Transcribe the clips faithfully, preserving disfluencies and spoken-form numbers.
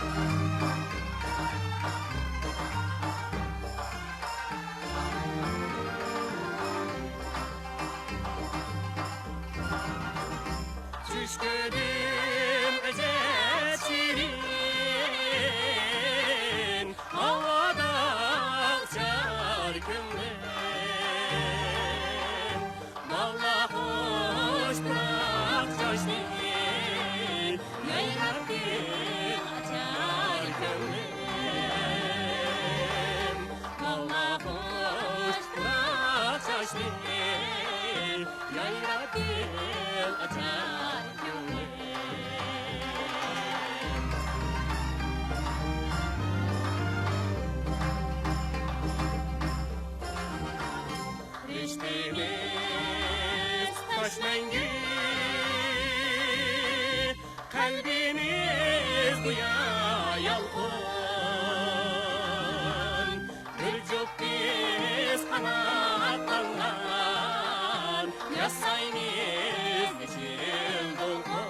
چۈش كۆردۈم ئەجەب شېرىن، ئاۋاداق ئاچار كۆڭلۈم. باللا خۇش پۇراق چاچنى يايراپ گۈل ئاچار كۆڭلۈم. باللا خۇش پۇراق چاچنى يايراپ گۈل ئاچار كۆڭلۈم. رىشتىمىز تاش مەڭگۈ، قەلبىمىز گويا يالقۇن. بىر جۈپ بىز قاناتلانغان، ياسايمىز يېشىل دولقۇن.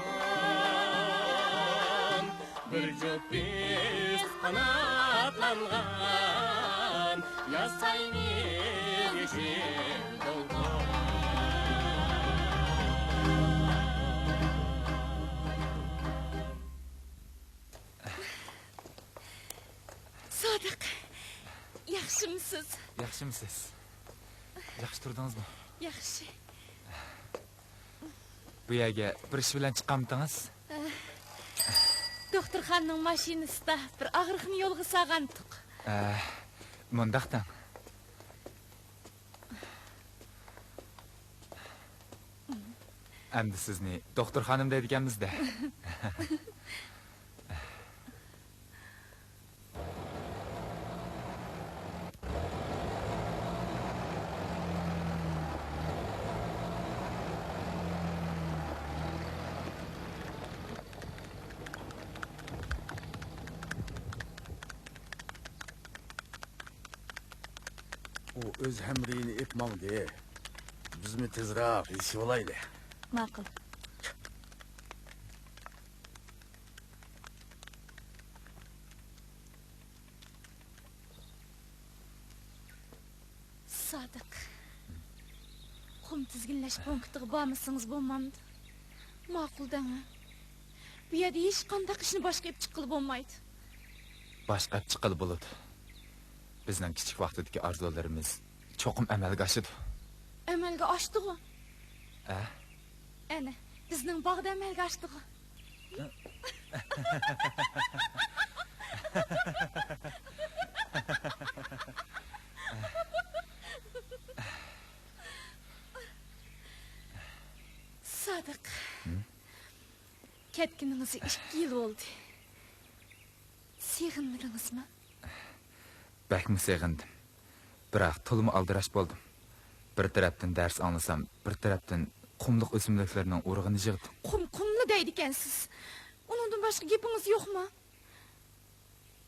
بىر جۈپ بىز قاناتلانغان، ياسايمىز يېشىل دولقۇن. سادىق، ياخشىمۇسىز؟ ياخشىمۇسىز؟ ياخشى تۇردىڭىزمۇ؟ ياخشى. بۇ يەرگە بىر ئىش بىلەن چىققانمىدىڭىز؟ ئە، دوختۇرخانىنىڭ ماشىنىسىدا بىر ئاغرىقنى يولغا سالغانتۇق. ئە، مۇنداق دەڭ. ئەمدى سىزنى دوختۇرخانىم دەيدىكەنمىز-دە. ئۇ ئۆز ھەمرىيىنى ئېلىپ ماڭدى. بىزمۇ تېزراق يېتىشىۋالايلى. ماقۇل. سادىق، قۇم تىزگىنلەش پونكىتىغا بارمىسىڭىز بولمامدۇ؟ ماقۇل دەڭ. بۇ يەردە ھېچقانداق ئىشنى باشقا ئېلىپ چىققىلى بولمايدۇ. باشقا ئېلىپ چىققىلى بولىدۇ. بىزنىڭ كىچىك ۋاقتىدىكى ئارزۇلىرىمىز چوقۇم ئەمەلگە ئاشىدۇ. ئەمەلگە ئاشتىغۇ؟ ھە؟ ئەنە، بىزنىڭ باغدا ئەمەلگە ئاشتىغۇ. سادىق، ھە؟ كەتكىنىڭىزگە ئىككى يىل بولدى. سېغىنمىدىڭىزمۇ؟ بەكمۇ سېغىندىم. بىراق تولىمۇ ئالدىراش بولدۇم. بىر تەرەپتىن دەرس ئاڭلىسام، بىر تەرەپتىن قۇملۇق ئۆسۈملۈكلەرنىڭ ئۇرۇقىنى يىغدىم. قۇم، قۇمنى دەيدىكەنسىز. ئۇنىڭدىن باشقا گېپىڭىز يوقمۇ؟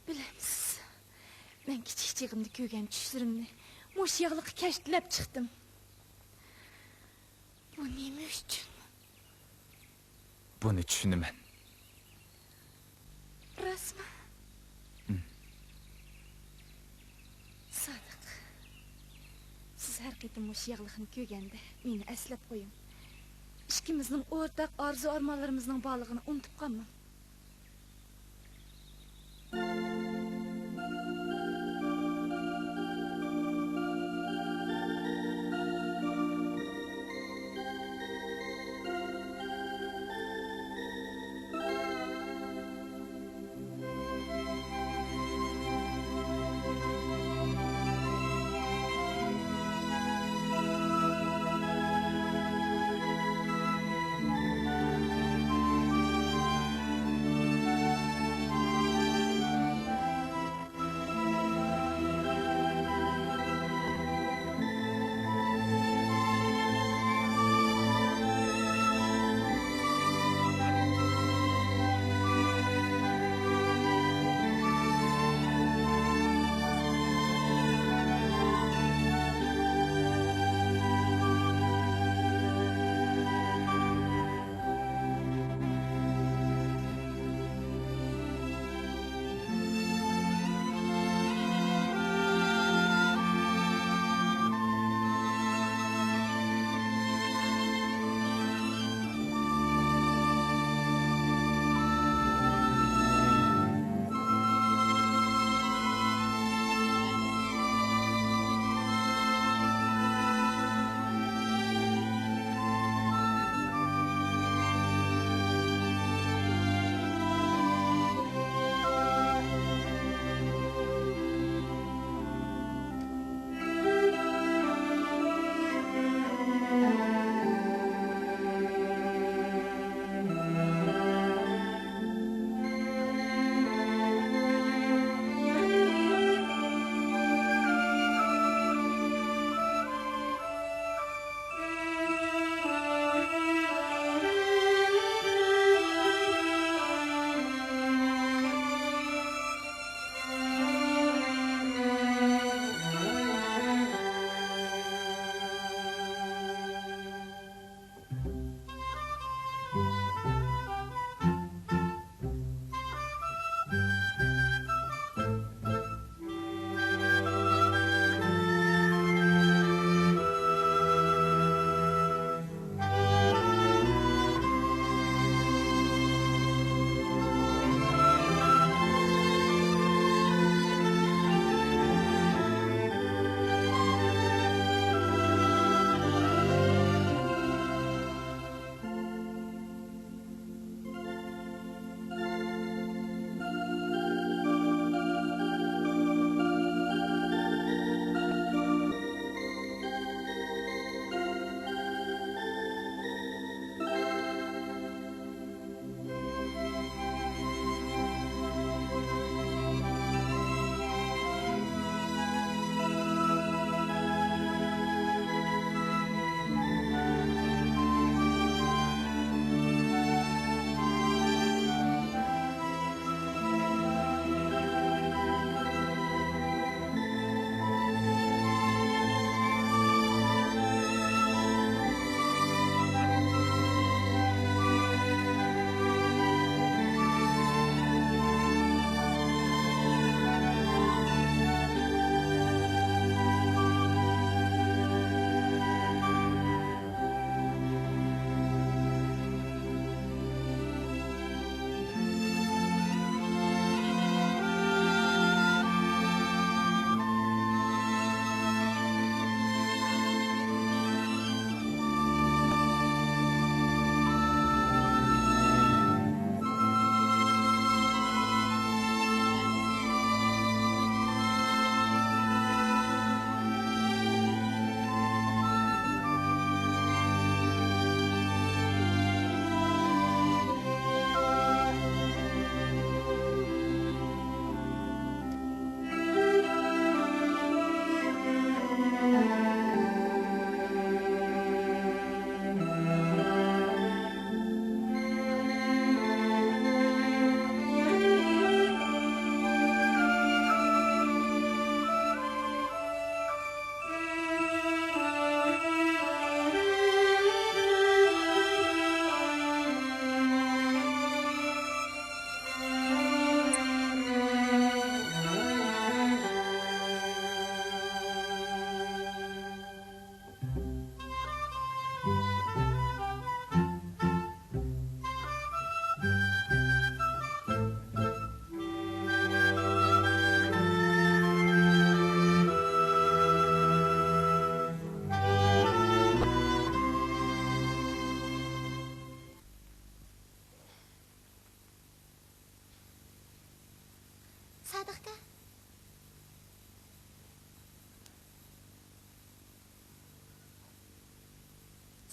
بىلەمسىز، مەن كىچىك چېغىمدا كۆرگەن چۈشلىرىمنى مۇشۇ ياغلىققا كەشتىلەپ چىقتىم. بۇ نېمە ئۈچۈن؟ بۇنى چۈشىنىمەن. راستمۇ؟ ئىم. سادىق، سىز ھەر قېتىم مۇشۇ ياغلىقنى كۆرگەندە مېنى ئەسلەپ قويۇڭ. ئىككىمىزنىڭ ئورتاق ئارزۇ-ئارمانلىرىمىزنىڭ بارلىقىنى ئۇنتۇپ قالماڭ.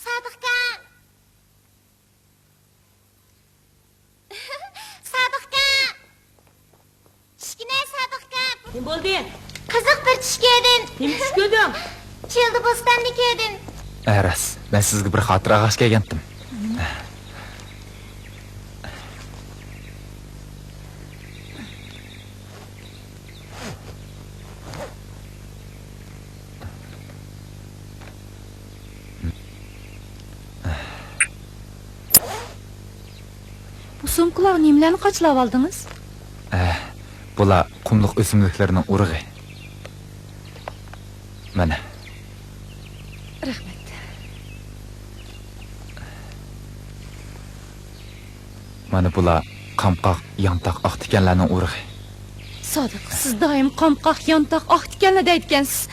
سادىق ئاكا! سادىق ئاكا! چۈشكىنە سادىق ئاكا! نېمە بولدى؟ قىزىق بىر چۈش كۆردۈم. نېمە چۈش كۆردۈڭ؟ چۆلدە بوستاننى كۆردۈم. ھە، راست. مەن سىزگە بىر خاتىرە ئالغاچ كەلگەنتىم. بۇ سومكىلارغا نېمىلەرنى قاچىلاۋالدىڭىز؟ ئە، بۇلار قۇملۇق ئۆسۈملۈكلەرنىڭ ئۇرۇغى. مانا. رەھمەت. مانا بۇلار قامقاق، يانتاق، ئاق تىكەنلەرنىڭ ئۇرۇغى. سادىق، سىز دائىم قامقاق، يانتاق، ئاق تىكەنلەر دەيدىكەنسىز.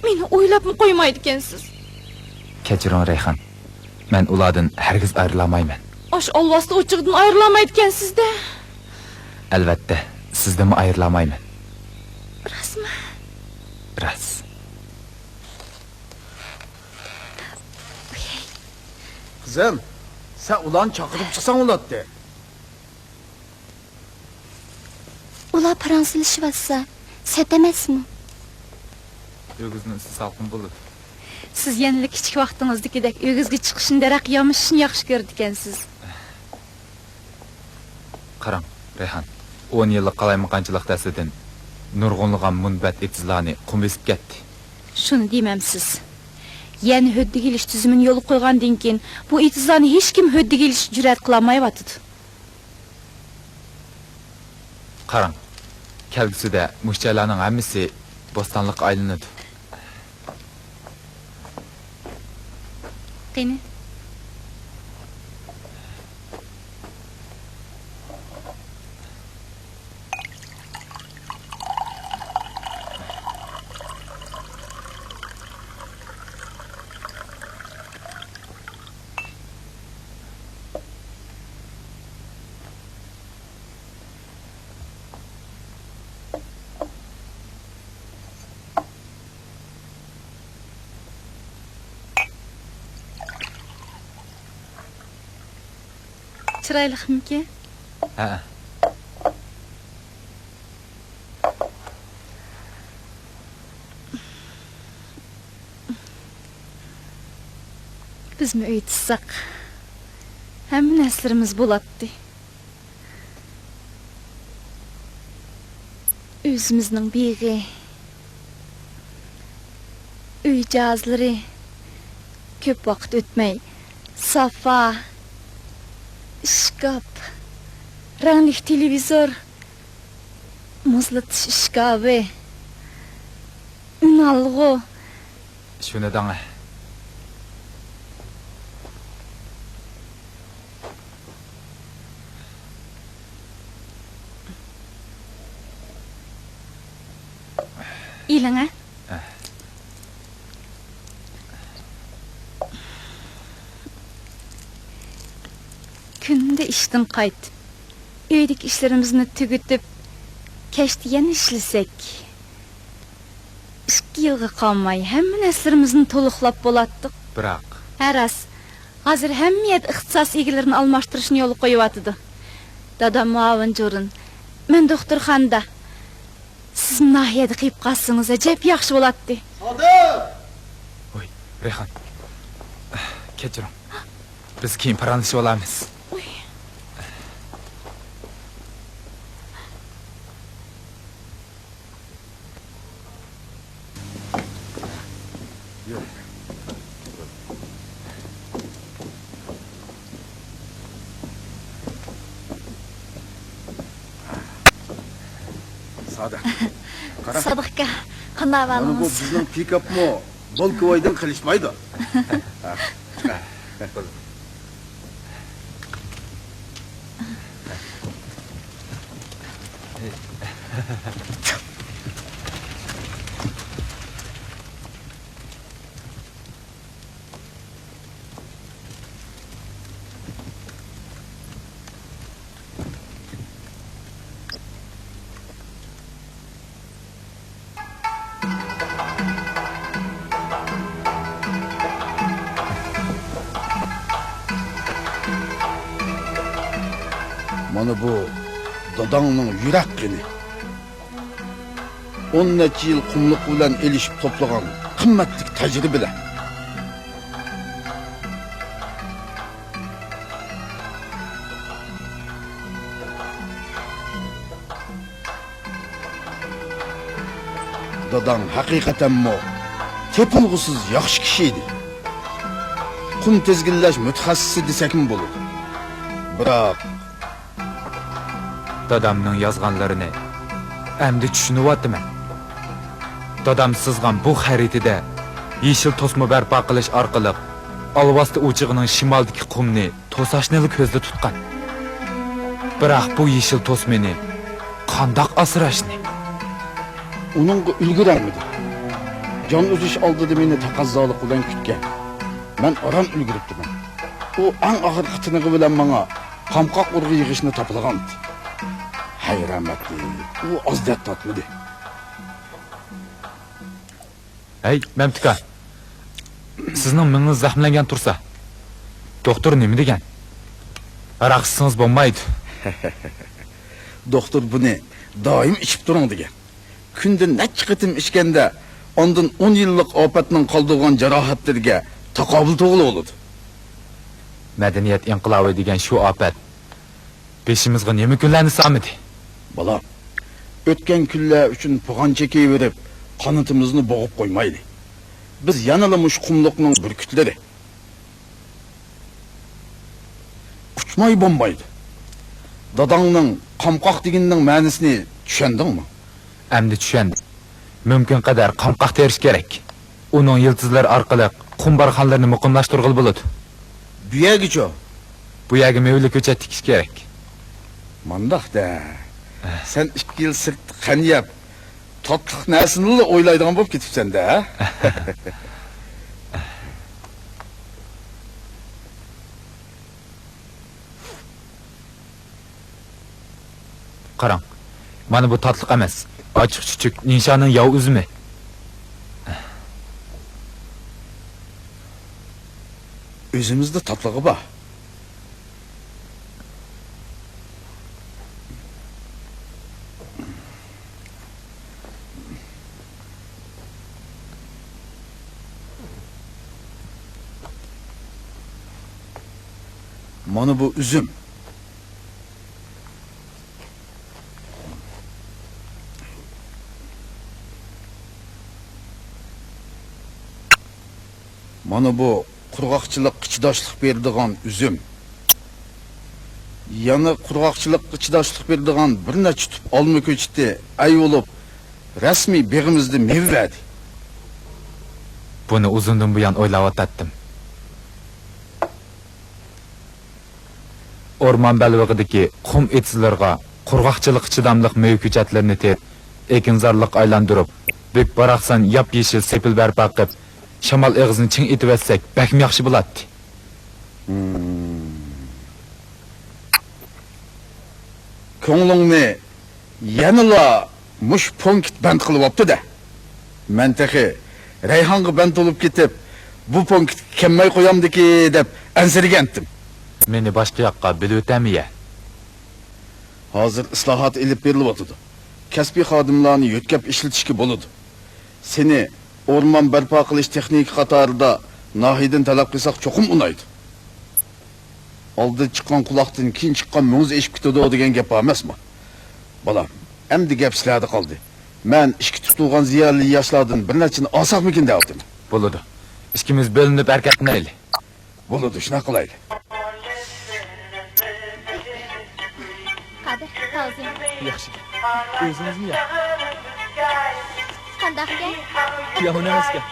مېنى ئويلاپمۇ قويمايدىكەنسىز. كەچۈرۈڭ، رەيھان. مەن ئۇلاردىن ھەرگىز ئايرىلالمايمەن. ئاشۇ ئالۋاستى ئوچۇقىدىن ئايرىلالمايدىكەنسىز-دە. ئەلۋەتتە، سىزدىنمۇ ئايرىلالمايمەن. راستمۇ؟ راست. قىزىم، سەن ئۇلارنى چاقىرىپ چىقساڭ بولاتتى. ئۇلار پاراڭ سېلىشىۋاتسا، سەت ئەمەسمۇ؟ ئۆگزىنىڭ ئۈستى سالقىن بولىدۇ. سىز يەنىلا كىچىك ۋاقتىڭىزدىكىدەك ئۆگزىگە چىقىشنى دەرەخ يامىشىشنى ياخشى كۆرىدىكەنسىز. قاراڭ، رەيھان، ئون يىللىق قالايمىقانچىلىق دەستىدىن نۇرغۇنلىغان مۇنبەت ئېتىزلارنى قۇم بېسىپ كەتتى. شۇنى دېمەمسىز. يەنە ھۆددىگە ئېلىش تۈزۈمىنى يولغا قويغاندىن كېيىن، بۇ ئېتىزلارنى ھېچكىم ھۆددىگە ئېلىشقا جۈرئەت قىلالمايۋاتىدۇ. قاراڭ، كەلگۈسىدە مۇشۇ جايلارنىڭ ھەممىسى بوستانلىققا ئايلىنىدۇ. قېنى؟ چىرايلىقمىكىن؟ ھەئە. بىزمۇ ئۆي تۇتساق، ھەممە نەرسىلىرىمىز بولاتتى. ئۆزىمىزنىڭ بېغى، ئۆي جاھازلىرى، كۆپ ۋاقىت ئۆتمەي سافا، ئىشكاپ، رەڭلىك تېلېۋىزور، مۇزلىتىش ئىشكاپى، ئۈنئالغۇ. شۇنى دەڭە. ئېلىڭە. كۈندە ئىشتىن قايتىپ، ئۆيدىكى ئىشلىرىمىزنى تۈگىتىپ، كەچتە يەنە ئىشلىسەك، ئىككى يىلغا قالماي ھەممە نەرسىلىرىمىزنى تولۇقلاپ بولاتتۇق. بىراق. ھە، راست. ھازىر ھەممە يەردە ئىختىساس ئىگىلىرىنى ئالماشتۇرۇشنى يولغا قويۇۋاتىدۇ. دادام مۇئاۋىن جۇرۇن، مەن دوختۇرخانىدا. سىزمۇ ناھىيەدە قېلىپ قالسىڭىز ئەجەب ياخشى بولاتتى. سادىق! ۋاي، رەيھان. كەچۈرۈڭ. بىز كېيىن پاراڭلىشىۋالارمىز. سادىق، قارا. سادىق ئاكا، قانداق ئەھۋالىڭىز؟ مانا بۇ بىزنىڭ پىكاپمۇ بولكىۋايدىن قېلىشمايدۇ. مانا بۇ داداڭنىڭ يۈرەك قېنى. ئون نەچچە يىل قۇملۇق بىلەن ئېلىشىپ توپلىغان قىممەتلىك تەجرىبىلەر. داداڭ ھەقىقەتەنمۇ تېپىلغۇسىز ياخشى كىشى ئىدى. قۇم تىزگىنلەش مۇتەخەسسىسى دېسەكمۇ بولىدۇ. بىراق، دادامنىڭ يازغانلىرىنى ئەمدى چۈشىنىۋاتىمەن. دادام سىزغان بۇ خەرىتىدە يېشىل توسما بەرپا قىلىش ئارقىلىق ئالۋاستى ئوچىقىنىڭ شىمالدىكى قۇمنى توساشنىلا كۆزدە تۇتقان. بىراق بۇ يېشىل توسمىنى قانداق ئاسراشنى؟ ئۇنىڭغا ئۈلگۈرەلمىدىم. جان ئۈزۈش ئالدىدا مېنى تەقەززالىق بىلەن كۈتكەن. مەن ئاران ئۈلگۈرۈپتىمەن. ئۇ ئەڭ ئاخىرقى تىنىقى بىلەن ماڭا قامقاق ئۇرۇغى يىغىشنى تاپىلىغانتى. ھەي رەھمەتلىك، ئۇ ئاز دەرد تارتمىدى. ھەي، مەمتىكا. سىزنىڭ مېڭىڭىز زەخىملەنگەن تۇرسا، دوختۇر نېمە دېگەن؟ ھاراق ئىچسىڭىز بولمايدۇ. دوختۇر بۇنى دائىم ئىچىپ تۇرۇڭ دېگەن. كۈندە نەچچە قېتىم ئىچكەندە، ئاندىن ئون يىللىق ئاپەتنىڭ قالدۇرغان جاراھەتلىرىگە تاقابىل تۇرغىلى بولىدۇ. مەدەنىيەت ئىنقىلابى دېگەن شۇ ئاپەت بېشىمىزغا نېمە كۈنلەرنى سالمىدى؟ بالام، ئۆتكەن كۈنلەر ئۈچۈن پىغان چېكىۋېرىپ، قانىتىمىزنى بوغۇپ قويمايلى. بىز يەنىلا مۇشۇ قۇملۇقنىڭ بۈركۈتلىرى. ئۇچماي بولمايدۇ. داداڭنىڭ قامقاق دېگىنىنىڭ مەنىسىنى چۈشەندىڭمۇ؟ ئەمدى چۈشەندىم. مۇمكىن قەدەر قامقاق تېرىش كېرەك. ئۇنىڭ يىلتىزلىرى ئارقىلىق قۇم بارخانلىرىنى مۇقىملاشتۇرغىلى بولىدۇ. بۇ يەرگىچۇ؟ بۇ يەرگە مېۋىلىك كۆچەت تىكىش كېرەك. مانداق-دە. سەن ئىككى يىل سىرتتا قان يەپ، تاتلىق نەرسىنىلا ئويلايدىغان بولۇپ كېتىپسەن-دە، ھە؟ قاراڭ، مانا بۇ تاتلىق ئەمەس، ئاچچىق چۈچۈك نىشانىڭ ياۋا ئۈزۈمى. ئۆزىمىزدە تاتلىقى بار. مانا بۇ ئۈزۈم. مانا بۇ قۇرغاقچىلىققا چىداشلىق بېرىدىغان ئۈزۈم. يەنە قۇرغاقچىلىققا چىداشلىق بېرىدىغان بىر نەچچە تۈپ ئالما كۆچىتى ئەي بولۇپ، رەسمىي بېغىمىزدا مېۋە بەردى. بۇنى ئۇزۇندىن بۇيان ئويلاۋاتاتتىم. ئورمان بەلبېغىدىكى قۇم ئېتىزلىرىغا قۇرغاقچىلىققا چىداملىق مېۋە كۆچەتلىرىنى تېرىپ، ئېكىنزارلىققا ئايلاندۇرۇپ، بۈك-باراقسان ياپيېشىل سېپىل بەرپا قىلىپ، شامال ئېغىزىنى چىڭ ئېتىۋەتسەك بەكمۇ ياخشى بولاتتى. كۆڭلۈڭنى يەنىلا مۇشۇ پونكىت بەند قىلىۋاپتۇ-دە. مەن تېخى رەيھانغا بەند بولۇپ كېتىپ، بۇ پونكىتقا كەلمەي قويامدىكى دەپ ئەنسىرىگەنتىم. مېنى باشقا ياققا بىلىۋېتەرمىيە؟ ھازىر ئىسلاھات ئېلىپ بېرىلىۋاتىدۇ. كەسپىي خادىملارنى يۆتكەپ ئىشلىتىشكە بولىدۇ. سېنى ئورمان بەرپا قىلىش تېخنىكا قاتارىدا ناھىيەدىن تەلەپ قىلساق چوقۇم ئۇنايدۇ. ئالدىن چىققان قۇلاقتىن كېيىن چىققان مۆڭگۈز ئېشىپ كېتىدۇ دېگەن گەپ بار ئەمەسمۇ؟ بالام، ئەمدى گەپ سىلەردە قالدى. مەن ئىككى تۇتۇلغان زىيالىي ياشلاردىن بىر نەچچىنى ئالساقمىكىن دەۋاتىمەن. بولىدۇ. ئىككىمىز بۆلۈنۈپ ھەرىكەت قىلايلى. بولىدۇ، شۇنداق قىلايلى. قادىر، تاۋزىيەم. ياخشى گەپ. ئۆزىڭىزمۇ ياق. قانداقكەن؟ يامان ئەمەسكەن.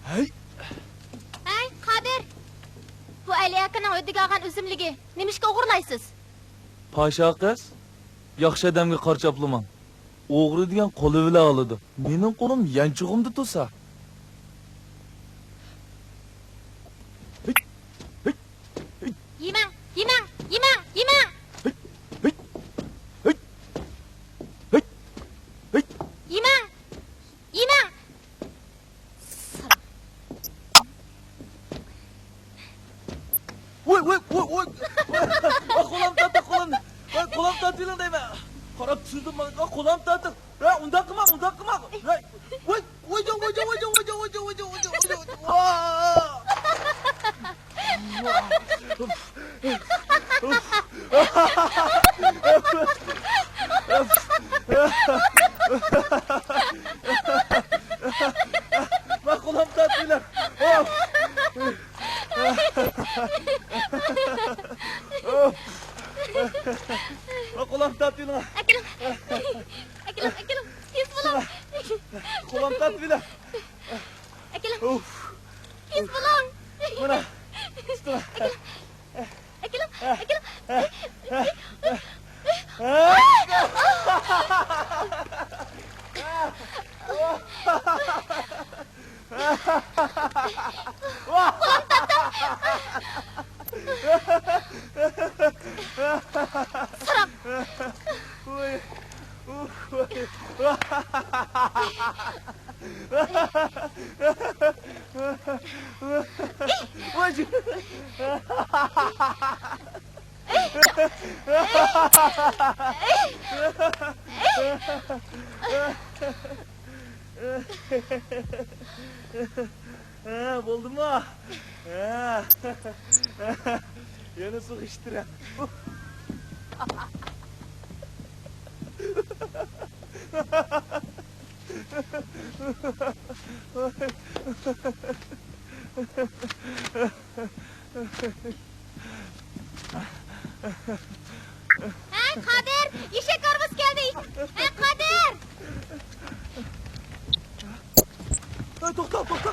ھەي! ھەي، قادىر! بۇ ئەلى ئاكىنىڭ ھۆددىگە ئالغان ئۈزۈملۈكى. نېمىشقا ئوغرىلايسىز؟ پاشا قىز، ياخشى ئادەمگە قارا چاپلىماڭ. ئوغرى دېگەن قولى بىلەن ئالىدۇ. مېنىڭ قولۇم يانچۇقۇمدا تۇرسا. يېمەڭ، يېمەڭ، يېمەڭ، يېمەڭ! يېمەڭ! يېمەڭ! ۋوي، ۋوي، ۋوي، ۋوي! ۋوي! قولام تارتىڭ، قولام! ۋوي، قولام تارتىۋېلىڭ دەيمەن! قاراپ تۇردۇم ماڭا، قولام تارتىڭ! ھە، ئۇنداق قىلماڭ، ئۇنداق قىلماڭ! ھە، ۋوي، ۋوي، ۋوي! ماڭا قولام تارتىۋېلىڭ! ماڭا قولام تارتىۋېلىڭ! ئەكېلىڭ! ئەكېلىڭ، ئەكېلىڭ! تېز بولۇڭ! قولام تارتىۋېلىڭ! ئەكېلىڭ! ئۇف! تېز بولۇڭ! مانا! تۇتۇڭ! ئەكېلىڭ! ئەكېلىڭ! ئەكېلىڭ! قولام تارتىڭ! ساراڭ! ۋوي! ئۇھ، ۋوي! ھە، بولدىمۇ؟ ھە. يەنە سۇ ئىچتىرە. ھەي، قادىر! ئېشەك ھارۋىسى كەلدى! ھەي، قادىر! ھەي، توختا، توختا!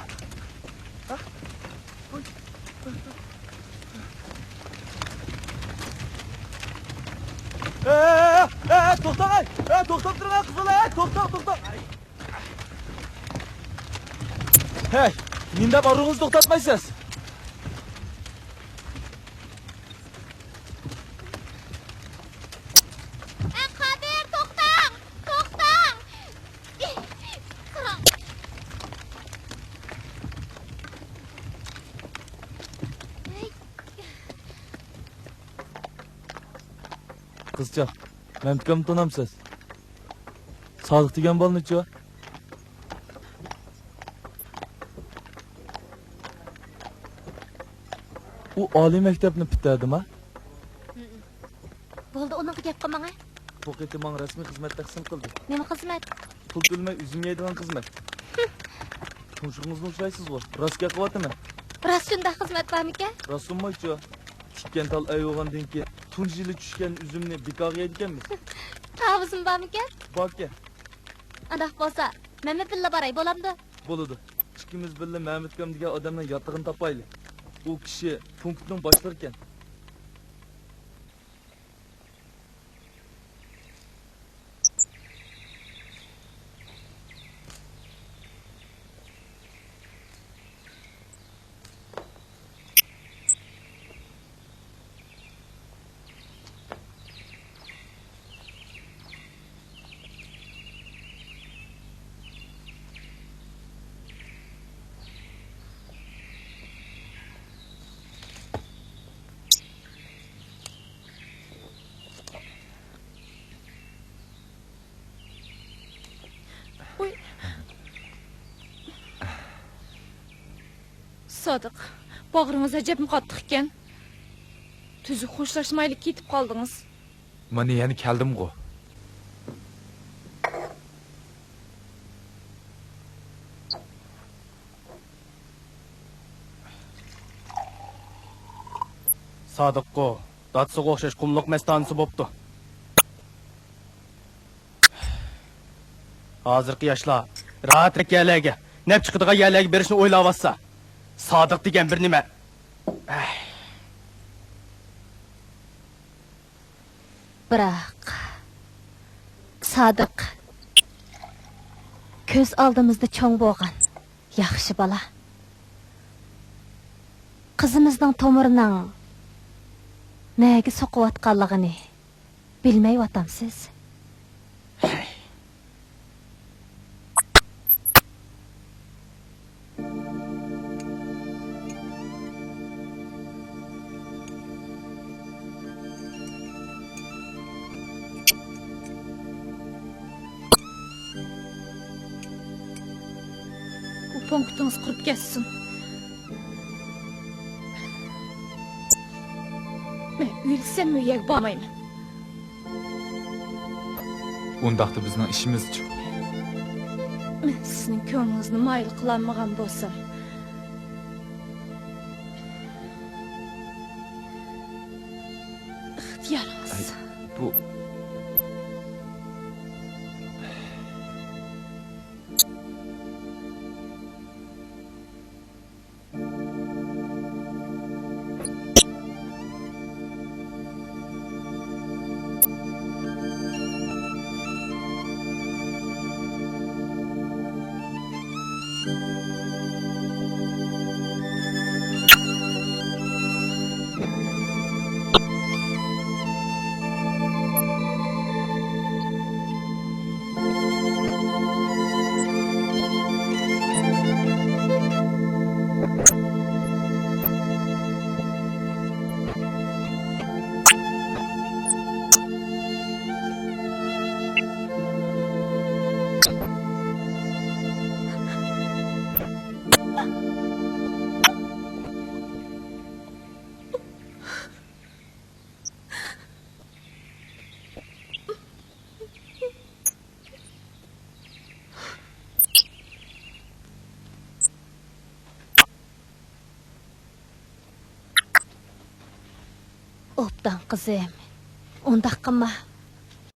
ھەي، ھەي، ھەي، توختاڭ، ھەي! ھەي، توختاپ تۇرۇڭ، ھەي، قىزلار، ھەي، توختاڭ، توختاڭ! ھەي، نېمە دەپ ئارىڭىزنى توختاتمايسىز؟ ھەي، قادىر، توختاڭ! توختاڭ! قىزچاق، مەمتىكامنى تونامسىز؟ سادىق دېگەن بالىنىچۇ؟ ئۇ ئالىي مەكتەپنى پۈتتۈردىما؟ بولدى، ئۇنىڭغا گەپ قىلماڭ، ھە؟ بۇ قېتىم ماڭا رەسمىي خىزمەت تەقسىم قىلدى. نېمە خىزمەت؟ پۇل تۆلىمەي ئۈزۈم يەيدىغان خىزمەت. تۇمشۇقىڭىزنى ئۇشلايسىزغۇ، راست گەپ قىلىۋاتىمەن. راست شۇنداق خىزمەت بارمىكەن؟ راستۇنمايچۇ. تىككەن تال ئەيۋىغاندىن كېيىن تۇنجى يىلى چۈشكەن ئۈزۈمنى بىكارغا يەيدىكەنمىز. تاۋۇزمۇ بارمىكەن؟ باركەن. ئانداق بولسا، مەنمۇ بىللە باراي، بولامدۇ؟ بولىدۇ. ئىككىمىز بىللە مەمتىكام دېگەن ئادەمنىڭ ياتىقىنى تاپايلى. ئۇ كىشى پونكىتنىڭ باشلىقىكەن. سادىق، باغرىڭىز ئەجەبمۇ قاتتىق ئىكەن. تۈزۈك خوشلاشمايلا كېتىپ قالدىڭىز. مانا يەنە كەلدىمغۇ. سادىققۇ، دادىسىغا ئوخشاش قۇملۇق مەستانىسى بوپتۇ. ھازىرقى ياشلار راھەترەك يەرلەرگە، نەپ چىقىدىغان يەرلەرگە بېرىشنى ئويلاۋاتسا، سادىق دېگەن بىر نېمە؟ بىراق، سادىق كۆز ئالدىمىزدا چوڭ بولغان ياخشى بالا. قىزىمىزنىڭ تومۇرىنىڭ نەگە سوقۇۋاتقانلىقىنى بىلمەيۋاتامسىز؟ بۇ پونكىتىڭىز قۇرۇپ كەتسۇن. مەن ئۆلسەممۇ ئۆيگە بارمايمەن. ئۇنداقتا بىزنىڭ ئىشىمىزچۇ؟ مەن سىزنىڭ كۆڭلىڭىزنى مايىل قىلالمىغان بولسام، ئىختىيارىڭىز. ئەي، بۇ ئوبدان قىزىم، ئۇنداق قىلما.